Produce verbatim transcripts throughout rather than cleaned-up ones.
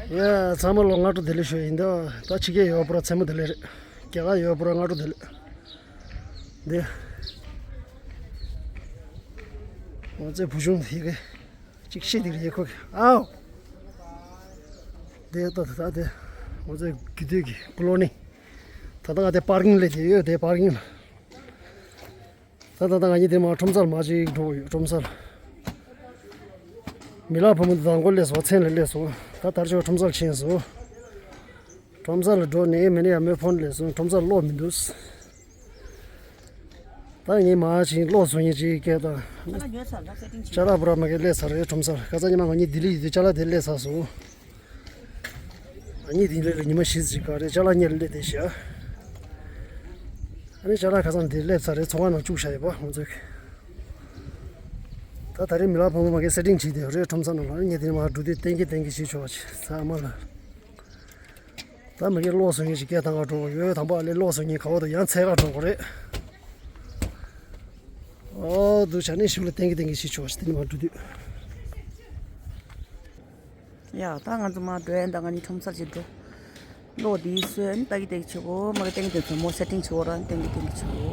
ཡ། ཚང་མ་ལ་སྔ་དྲོ་བདེ་ལེགས་ཞུ་ཡིན་ད། ད་ཕྱི་རྒྱལ་ཡོད་པ་ར་མཚན་མོ་བདེ་ལེགས་རེད། རྒྱ་གར་ཡོད་པ་ར་སྔ་དྲོ་བདེ་ལེགས། འདི། ང་ཚོའི་བུ་ཆུང་ཡི་གེ་གཅིག་ཤེས་དེ་རེད་ཁོ་གི་ཨའོ། འདི་ད་ད་ད་དེ་ང་ཚོའི་དགེ་འདུན་གྱི་ཀོ་ལོ་ནི། ད་ལྟ་ང་དེ་པར་ཀིང་ལ་དེ་ཡོད་དེ་པར་ཀིང་ལ། ད་ད་ད་ང་གཉིས་དེ་མ་ཁྲོམ་སར་མ་ཅིག་འགྲོ་ཡོད་ཁྲོམ་སར། མི་ལ་བུ་མོ་དང་མགོ་ལས་སོ་མཚན་ལ་ལས་སོ། ད་དར་ཆོས་ཁྲོམ་སར་ཕྱིན་སོ། ཁྲོམ་སར་ལ་འགྲོ་ནས་མི་ནི་ཡ་མོའི་ཕོན་ལས་སོ་ཁྲོམ་སར་གློག་མི་འདུག་ད་ངས་མ་ཅིག་གློག་བཟོ་ངེས་ཅིག་སྐད་ད། ཅ་ལག་པུ་ར་མ་གེ་ལས་ཚར་རེད་ཁྲོམ་སར་ཁ་ཚ་ཉི་མ་ང་གཉིས་ལྡི་ལི་ཡོད་དུས་ཅ་ལག་དེ་ལས་ཚར་སོ། ཨ་ནི་དེ་ལས་ལ་ཉི་མ་བཞི་ཙམ་ག་རེ་ཅ་ལག་གཉེར་སླེབས་བསྡད་ཤག་ཨ་ནི་ཅ་ལག་ཁ་སང་དེ་སླེབས་ཚར་རེད་ཚོང་ཁང་ནང་བཅུག་བཞག་ཡོད་པ་ང་ཚོས། ད་ད་རེས་མི་ལ་བུ་མོ་མ་གི་སེ་ཊིང་བྱས་ཏེ་རེད་ཁྲོམ་ས་ནང་ལ་ཨ་ནི་དེ་ནས་མར་འགྲོ་དུས་ཏན་གི་ཏན་གི་བྱེད་ཆོག་ཅིག་ཚང་མ་ལ། ད་མ་གི་གློག་བཟོ་མཁན་ཞིག་སྐད་བཏང་ག་འགྲོ་གི་ཡོད་དམ་པ་ཨ་ལས་གློག་བཟོ་མཁན་ག་བ་དང་ཡང་འཚོལ་ག་འགྲོ་གི་རེད། ཨོ་འདུག་བྱས་ནས་ཤུགས་ལ་ཏན་གི་ཏན་གི་བྱེད་ཆོག་ཅིག་དེ་ནས་མར་འགྲོ་དུས། ཡ། ད་ང་ཚོ་མར་འགྲོ་ཡ་ད་ང་གཉིས་ཁྲོམ་སར་ཅིག་འགྲོ། གློག་འདི་སོན་ཏག་གི་ཏག་གི་བྱེད་གོ་མ་གི་ཏན་གི་ཏན་ཚོ་མོ་སེ་ཊིང་བྱེད་གོ་རང་ཏན་གི་ཏན་གི་བྱེད་གོ་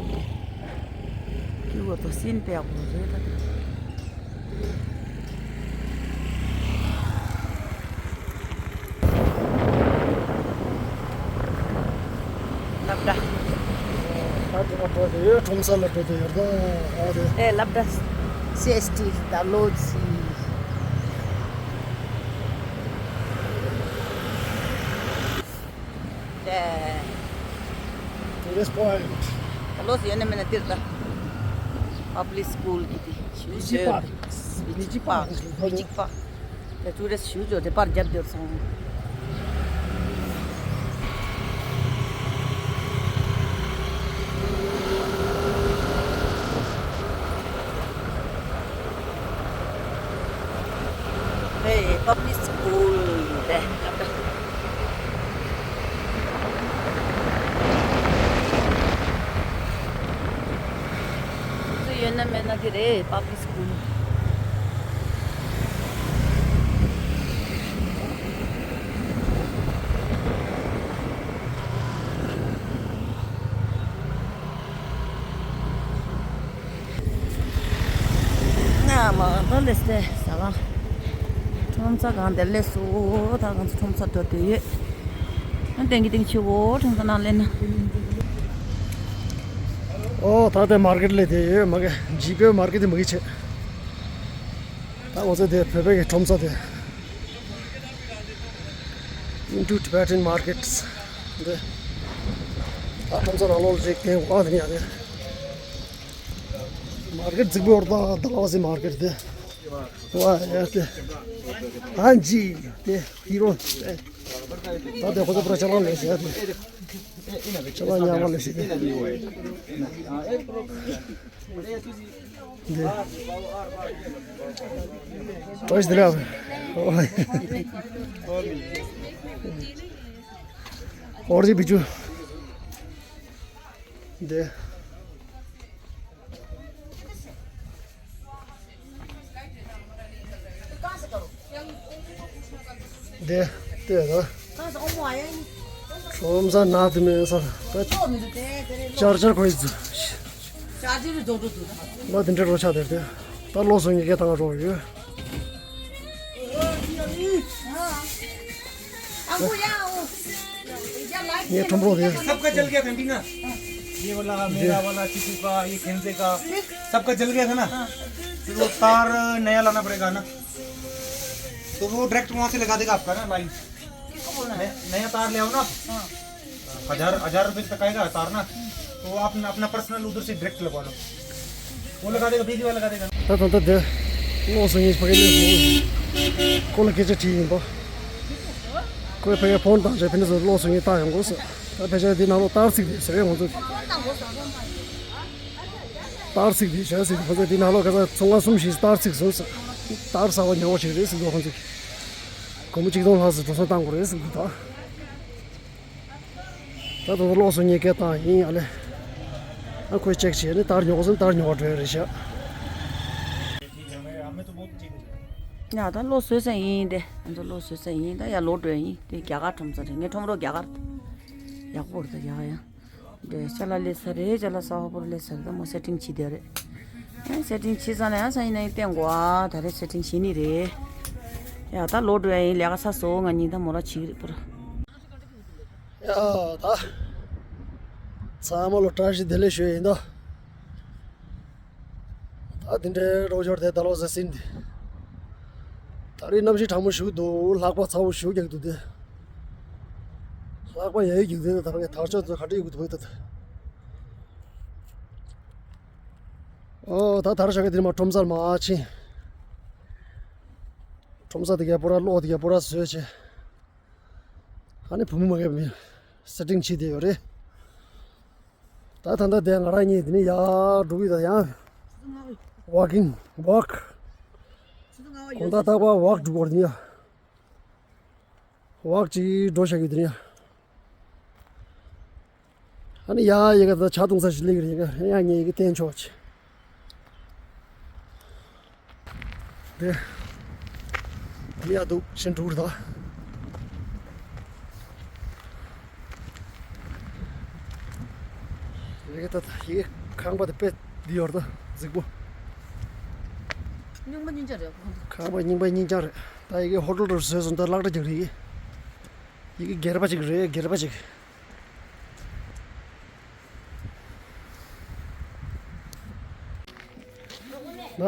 ཀི་བོ་ཏོ་སིན་པེ་ཡག་པོ་རེད་ད། སློབ་གྲྭ། ད་དེ་མ་འགྲོ་དེ་ཡོད་ཁྲོམ་ས་ལ་འགྲོ་དེ་ཡོད་ད་ཨ་རེད། ཨེ་སློབ་གྲྭ། སི་ཨེས་ཊི་ད་ལོ་ཟི། ཨེ། ཊུ་རི་སི་ཊི་པོའིན་ཊི། ད་ལོ་ཟི་ཡོད་ན་མེད་ན་འདིར་ད། པབ་ལིག་སི་ཀུལ་གི་དེ་ཞུ་བི་ཇི་ཞུ་པཱརྐ། བི་ཇི་པཱརྐ། བི་ཇི་པཱརྐ། ད་ཊུ་རི་སི་ཊི་ཞུ་ཅོ་དེ་པར་རྒྱབ་སྟེར་སོང་། ཧེ་པབ་ལིག་སི་ཀུལ་དེ། སུ་ཡོད་ན་མེད་ན་དེ་རེད་པབ་ལིག་སི་ཀུལ། ང་མ་ད་ལེ་སྟེ་ས་ག་ཁྲོམ་ས་གང་དེ་ལེ་སོ་ད་གང་ཚོ་ཁྲོམ་ས་འགྲོ་དུས་ཡོད། ཨ་ཏན་གི་ཏན་ཆེ་བོ་ཁྲོམ་ས་ནང་ལེན་ན། ཨོ་ད་དེ་མར་ཀེཊ་ལེ་དེ་ཡོད་མ་གི་ཇི་པེ་མར་ཀེཊ་དེ་མ་གི་ཆེ། ད་ང་ཚོ་དེ་བོད་པའི་གི་ཁྲོམ་ས་དེ། Into Tibetan markets. འདི། ད་ཁྲོམ་ས་ནང་ལོགས་ཅིག་གན་ཝ་དེ་ནི་ཡ་དེ། མར་ཀེཊ་རྫིག་པོ་ཡོད་རེད་ད་ད་ལ་བ་སི་མར་ཀེཊ་དེ། ཝ་ཡ་དེ། ཨན་ཇི་དེ་ཧི་རོ་དེ། ད་དེ་ཁོ་ཚོ་པུ་ར་ཅ་ལག་ལས་ཟེར་ཡ་དེ། ཅ་ལག་ཉག་མ་ལས་ཟེར་དེ། འདི། ཏོ་ཞིག་འདི་ལ། ཨོ་རི་བི་ཅུ། འདི། འདི། ལྟོས་དང་། ཁྲོམ་ས་ནག་དེ་མིན་ས། ད་ཅར་ཅར་ཁོ་ཡི་ཚུ། ལ་དེ་འདྲ་རོ་ཆགས་དེར་དེ། ད་ལོ་སོ་ཉི་གེ་དང་རོ་ཡོད། ངའི་ཁྲོམ་རོགས་དེ། सबका जल गया था ना। ये वाला मेरा वाला चिकू का ये खेंजे का सबका जल गया था ना। फिर वो तार नया लाना पड़ेगा ना। तो वो डायरेक्ट वहां से लगा देगा आपका ना लाइन। किसको बोलना है? नया तार ले आओ ना। हाँ। हजार हजार रुपए तक आएगा तार ना। तो आप अपना पर्सनल उधर से डायरेक्ट लगवा लो। वो लगा देगा, बिजली वाला लगा देगा। ད་ད་ད་དེ་ལོ་སོ་ཉི་ཕ་གི་ལས་སོ་ཁོ་ལ་སྐད་ཆ་དྲིས་ཡིན་པ། ཁོས་ཕ་གི་ཕོན་བཏང་བྱས་ཕན་ཚུན་ལོ་སོ་ཉི་བཏང་ཡོང་དགོས་ཟེར། ད་ཕལ་ཆེར་འདི་ནང་ལོགས་སྟར་ཚིག་དེ་ཟེར་ཡོང་ཚུལ། སྟར་ཚིག་དེ་བྱས་ཟེར་ཁོ་ཚོ་འདི་ནང་ལོགས་ག་ས་ཚོང་ཁང་གསུམ་ཞིག་སྟར་ཚིག་བཟོས་ཟེར། སྟར་ཟ་བ་ཉོ་བ་ཞིག་རེད་ཟེར་འདུག་ཁོ་ཚོ། སྒོར་མོ་གཅིག་སྟོང་ལྷག་ཙམ་འགྲོ་སོང་བཏང་དགོས་རེད་ཟེར་འདུག་ད། ད་དུང་ལོགས་སུ་ངས་སྐད་བཏང་ཡིན་ཨ་ལེ། ཨ་ཁོས་ཅེག་བྱས་ནས་སྟར་ཉོ་གི་སོང་སྟར་ཉོ་བར་འགྲོ་ཡ་རེད་ཤག་ཡ་ད་གློག་བཟོས་ས་ཡིན་ཏེ། ང་ཚོ་གློག་བཟོས་ས་ཡིན། ད་ཡར་ལོག་འགྲོ་ཡ་ཡིན་ཏེ། རྒྱ་གར་ཁྲོམ་ས་རེད། ངའི་ཁྲོམ་རོགས་རྒྱ་གར་ཡག་པོ་རེད། ད་ཡག་ཡག་འདྲེ་ཤ་ལ་ལས་ས་རེད། ཅ་ལག་ས་ཧོ་པོར་ལས་ས་རེད། ད་མོ་སེ་ཊིང་བྱེད་བསྡད་རེད། ཨེ་སེ་ཊིང་བྱེད་ས་ན་ཡང་ས་ཡིན་ན་ཡིན་བསྟན་དགོས་ཨ། ད་རེས་སེ་ཊིང་བྱེད་ནི་རེད། ཡ་ད་ལོག་འགྲོ་ཡ་ཡིན། ལས་ཀ་ཚར་སོང་། ང་གཉིས་ད་མོ་ར་བྱེད་ཀྱི་རེད་པུ་ར། ཡ་ད་ཚང་མ་ལ་བཀྲ་ཤིས་བདེ་ལེགས་ཞུ་ཡ་ཡིན་ད། ད་དེ་འདྲའི་རོགས་སྐྱོར་དེ་ད་ལོ་ཟེར་ཟིན་ཏེ། ད་རེས་གནམ་གཤིས་གྲང་མོ་ཞིག་འདུག་ལྷགས་པ་ཚ་བོ་ཞིག་རྒྱག་འདུག་སྟེ། ལྷགས་པ་ཡ་ཡི་རྒྱུག་འདུག་ད་ང་ཐག་ཆོད་ཚོད་ག་འདྲ་ཡོད་གི་འདུག་ད། ཨོ་ད་དར་ཤག་གི་དེ་མ་ཁྲོམ་སར་མ་ཕྱིན། ཁྲོམ་ས་དེ་ག་པོ་ར་གློག་དེ་ག་པོ་ར་བཟོས་བྱས། ཨ་ནི་བུ་མོ་མ་གས་སེ་ཊིང་བྱེད་དེ་ཡོད་རེད། ད་ད་ལྟ་དེ་ང་རང་གཉིས་དེ་ནས་ཡར་འགྲོ་གི་ད་ཡང་ཝོག་ཀིང་ཝོག་དགོང་དག་རྟག་པར་ཝོག་འགྲོ་གི་ཡོད་དེ་ནས་ཡ། ཝོག་ཅིག་འགྲོ་བཞག་གི་དེ་ནས་ཡ། ཨ་ནི་ཡ་ཡི་གེ་ད་ཇ་འཐུང་ས་ཞིག་སླེབས་ཀྱི་རེད། ཡ་ངས་ཡི་གེ་བསྟན་ཆོག་ཅིག་དེ། དེ་ཡ་འདུག་ཤིན་འགྲུར་ད། རེད་ད་ད་ཡི་ཁང་པ་དེ་དཔེ་འདི་ཡོར་ད་རྫིག་པོ། རྙིང་པ་རྙིང་པ་རེད། ཁང་པ་རྙིང་པ་རྙིང་ཅག་རེད། ད་ཡི་གེ་ཧོ་ཊེལ་རུ་བཟོས་སོང་། ད་གླ་སྒྲ་རྒྱག་རེད། ཡི་གེ་སྒེར་པ་ཅིག་རེད། སྒེར་པ་ཅིག་ན།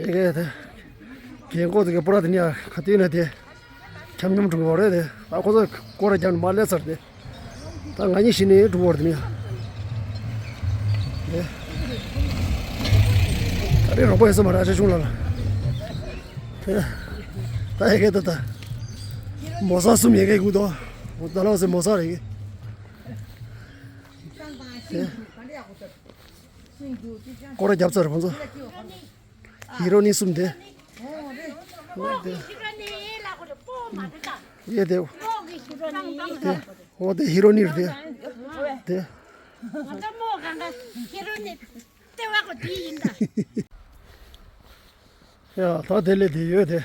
ཡ་གི་དེ། རྒན་གོག་དེ་གི་པུ་ར་དེ་ནི་ཡ་ག་དུས་ན་དེ། འཁྱམ་འཁྱམ་འགྲོ་གི་རེད་དེ། ད་ཁོ་ཚོ་སྐོར་ར་རྒྱབ་ནས་མར་སླེབས་ཚར་དེ། ད་ང་གཉིས་ཤི་ནས་འགྲོ་བར་དེ་ནི་ཡ། དེ། ད་རེས་རོགས་པ་ཡོད་ས་མ་རེད་ཨ་ཅག་ཆུང་ལ་ལ། དེ། ད་ཡ་གི་ད་ད། མོ་ས་གསུམ་ཡ་གི་གུ་དོ། ད་ལོ་སེ་མོ་ས་རེད་གི། དེ། སྐོར་ར་རྒྱབ་ཚར་ཁོང་ཚོ། ཧི་རོ་ནི་གསུམ་དེ། ཡེ་དེ། དེ། འོ་དེ་ཧི་རོ་ནི་རེད་དེ། དེ། ཡ་ད་དེ་ལས་དེ་ཡོད་དེ།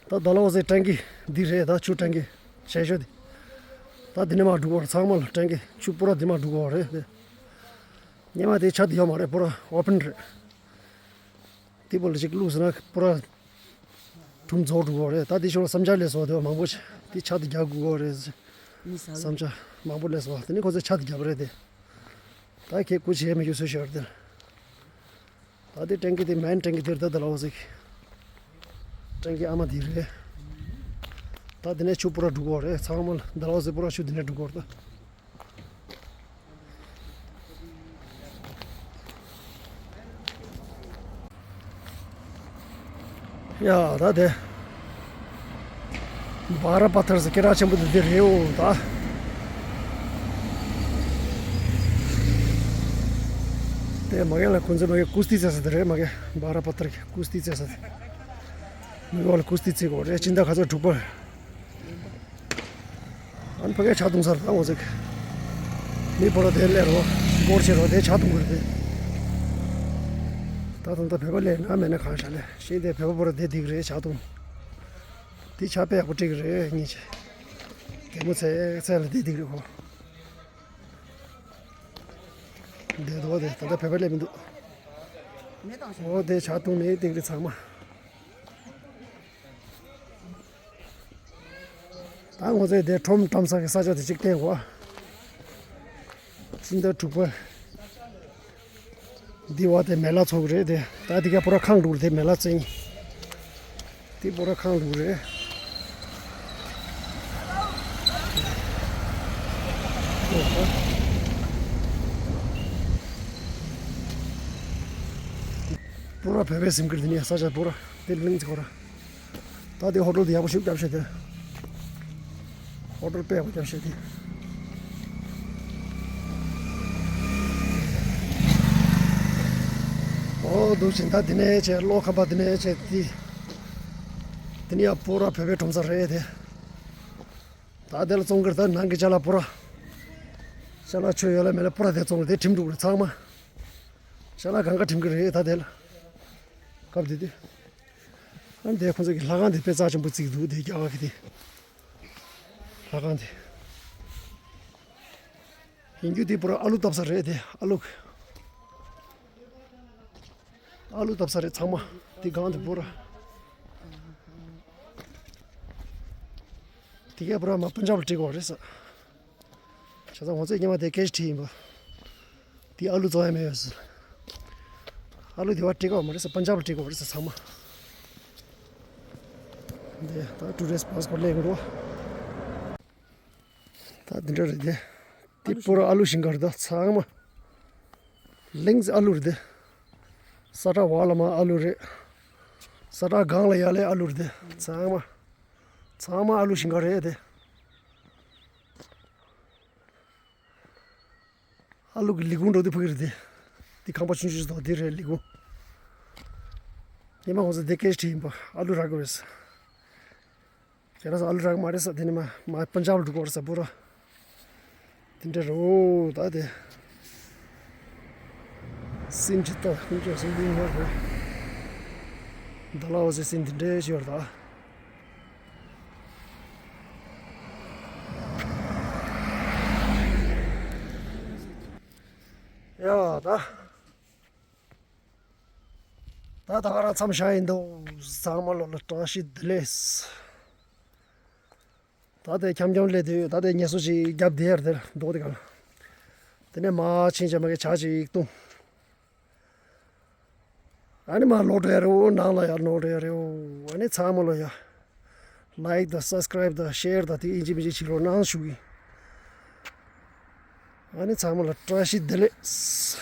ད་ད་ལོ་སེ་ཊེང་ཀི་འདི་རེད། ད་ཆུ་ཊེང་ཀི་ཞེ་ཤོས་དེ། ད་འདི་ནས་མར་འགྲོ་གི་རེད། ཚང་མ་ལ་ཊེང་ཀི་ཆུ་པུ་ར་འདི་མར་འགྲོ་གི་རེད་དེ། སྔོན་མ་དེ་ཆ་དེ་ཡོད་མ་རེད། པུ་ར་ཨོ་པན་རེད། དེ་བོ་ལ་ཅིག་བླུགས་ཟེར་ན་པུ་ར་གྲུམ་རྫོགས་འགྲོ་གི་རེད། ད་དེ་ཤོར་བསམ་འཆར་ལས་བཟོ་དེ་མང་པོ་ཆེ་དེ་ཆ་དེ་རྒྱག་དགོས་གི་རེད་བསམ་འཆར་མང་པོ་ལས་བཟོ། དེ་ནི་ཁོ་ཚོས་ཆ་དེ་རྒྱབ་རེད་དེ། ད་ཁྱེད་སྐུ་བྱེད་མི་རྒྱུ་སུ་ཤོར་དེ། ད་དེ་ཊེང་ཀི་དེ་མེན་ཊེང་ཀི་དེ་རེད། ད་ད་ལོ་ཟིག་ཊེང་ཀི་ཨ་མ་དེ་རེད། ད་དེ་ནས་ཆུ་པུ་ར་འགྲོ་གི་རེད། ཚང་མ་ལ་ད་ལོ་ཟིག་པུ་ར་ཆུ་དེ་ནས་འགྲོ་གི་རེད་ད། ཡ་ད་དེ། བྷ་ར་པ་ཐར་ཟེར་སྐད་གྲགས་ཆེན་པོ་དེ་དེ་རེད་འོ་ད། དེ་མ་གི་ལ་ཁོང་ཚོས་མ་གི་ཀུ་སྟི་རྩེ་ས་དེ་རེད། མ་གི་བྷ་ར་པ་ཐར་གི་ཀུ་སྟི་རྩེ་ས་དེ། མི་གོ་ལ་ཀུ་སྟི་རྩེ་གོ་རེད། སྤྱི་ཟླ་ཁ་ཚོད་དྲུག་པ། ཨ་ནི་ཕ་གིར་ཇ་འཐུང་ས་རེད་ད་ངོ་ཚིག་མི་པོ་ར་དེ་སླེབས་རོགས་སྐོར་བྱེད་རོགས་དེ་ཇ་འཐུང་གི་རེད་དེ། ད་དུང་ད་བོད་པ་སླེབས་ན་མེད་ན་གང་ཤ་ལས་ཤེས་དེ་བོད་པ་པོ་ར་དེ་སྡིག་རེད་ཇ་འཐུང་། དེ་ཇ་དཔེ་ཡག་པོ་སྤྲད་གི་རེད་སྙིང་རྗེ། དེ་མོ་ཚེ་ཚེ་ལ་དེ་སྡིག་རེད་ཁོ། དེ་དོ་དེ་ད་ལྟ་བོད་པ་སླེབས་མི་འདུག་འོ་དེ་ཇ་འཐུང་ནས་སྡིག་རེད་ཚང་མ། ད་ང་ཚོས་དེ་ཁྲོམ་བཀྲམ་ས་གི་ས་ཆ་དེ་གཅིག་བསྟན་གོ། སྤྱི་ཟླ་དྲུག་པ། འདི་བ་དེ་མེ་ལ་ཚོགས་རེད་དེ། ད་འདི་ག་པོ་ར་ཁང་འདུག་རེད་དེ་མེ་ལ་བཙན། འདི་པོ་ར་ཁང་འདུག་རེད། པོ་ར་བོད་པའི་གཟིམ་གིར་དེ་ནས་ས་ཆ་པོ་ར་དེ་གླིང་ཚིག་གོ་ར། ད་དེ་ཧོ་ཊེལ་དེ་ཡག་པོ་ཞིག་བརྒྱབ་ཤག་དེ། ཧོ་ཊེལ་དཔེ་ཡག་པོ་བརྒྱབ་ཤག་དེ། ཨོ་འདུག་ཅིང་ད་དེ་ནས་བྱས་གློག་ཁང་པ་དེ་ནས་བྱས་དེ། དེ་ནས་ཡ་པོ་ར་བོད་པའི་ཁྲོམ་ས་རེད་དེ། ད་དེ་ལ་བཙོང་གི་རེད། ད་ནང་གི་ཅ་ལག་པོ་ར། ཅ་ལག་ཆོས་ཡོད་ལ་མེད་ལ་པོ་ར་དེ་བཙོང་གི་རེད། དེ་ཁྲིམས་འགྲོ་གི་རེད་ཚང་མ། ཅ་ལག་གང་ག་ཁྲིམས་གི་རེད་ད་དེ་ལ། སྐབས་དེ་དུས། ཨ་ནི་དེ་ཁོང་ཚོ་གི་ལྷ་ཁང་དེ་དཔེ་རྩ་ཆེན་པོ་བརྩིགས་འདུག་དེ་རྒྱ་གར་གི་དེ། ལྷ་ཁང་དེ། ཡིན་རྒྱུ་དེ་པུ་ར་ཨ་ལུ་བཏབ་ས་རེད་དེ་ཨ་ལུ། ཨ་ལུ་བཏབ་ས་རེད་ཚང་མ། དེ་སྒང་དེ་པུ་ར། དེ་གས་པུ་ར་མ་པན་ཇབ་ལ་སྤྲད་དགོས་རེད་ཟེར། བྱས་ཙང་ང་ཚོས་སྔོན་མ་དེ་སྐད་ཆ་དྲིས་ཡིན་པ། དེ་ཨ་ལུ་བཙོང་ཡ་མེད་ཟེར། ཨ་ལུ་དེ་བ་སྤྲད་དགོས་མ་རེད་ཟེར་པན་ཇབ་ལ་སྤྲད་དགོས་རེད་ཟེར་ཚང་མ། འདི་ད་ཊུ་རི་སི་པ་སི་པོར་ལེན་དགོས། ད་འདི་འདྲ་རེད་དེ། དེ་པུ་ར་ཨ་ལུ་ཞིང་ཁ་རེད་ད་ཚང་མ། ལིང་ཨ་ལུ་རེད་དེ། ས་ཁྲ་བ་ལ་མ་ཨ་ལུ་རེད། ས་ཁྲ་སྒང་ལ་ཡ་ལེ་ཨ་ལུ་རེད་དེ་ཚང་མ། ཚང་མ་ཨ་ལུ་ཞིང་ཁ་རེད་དེ། ཨ་ལུ་གི་ལས་ཁུངས་འགྲོ་དུས་ཕ་གི་རེད་དེ། དེ་ཁང་པ་ཆུང་ཆུང་ཞིག་འདུག་དེ་རེད་ལས་ཁུངས། ཉི་མ་ཁོང་ཚོ་དེ་སྐད་ཆ་དྲིས་ཡིན་པ་ཨ་ལུ་རག་གི་རེད་ཟེར། ཁྱེད་རང་ཚོ་ཨ་ལུ་རག་གི་མ་རེད་ཟེར་དེ་ནི་མ་མ་པན་ཇབ་ལ་འགྲོ་གི་རེད་ཟེར་པུ་ར། དེ་འདྲ་རེད་ད་དེ། སིན་ཇི་ཏ་ཁུན་ཅོ་སིན་དེ་ཡོད་རེད། ད་ལ་འོ་ཟེར་སིན་དེ་འདྲ་ཞིག་ཡོད་རེད་ད། ཡ་ད། ད་ད་ག་རང་མཚམས་བཞག་ཡིན་འདུག་ཚང་མ་ལོ་ལ་བཀྲ་ཤིས་བདེ་ལེགས། ད་དེ་འཁྱམ་འཁྱམ་སླེབས་དུས་ད་དེ་ངལ་གསོ་ཞིག་བརྒྱབ་བསྡད་ཡར་དེར་འདུག་དེ་ག་ལ། དེ་ནས་མ་ཕྱིན་ཆད་མ་གི་ཇ་ཅིག་བཏུང་། ཨ་ནི་མ་ལོག་འགྲོ་ཡ་རེད་འོ། ནང་ལ་ཡར་ལོག་འགྲོ་ཡ་རེད་འོ། ཨ་ནི་ཚང་མ་ལོ་ཡ། ལའིག་དང་སབ་སི་ཀ་རའིབ་དང་ཤེར་དང་དེ་ཨིན་ཇི་མིན་ཇི་བྱེད་རོགས་གནང་ཞུ་གི། ཨ་ནི་ཚང་མ་ལ་བཀྲ་ཤིས་བདེ་ལེགས།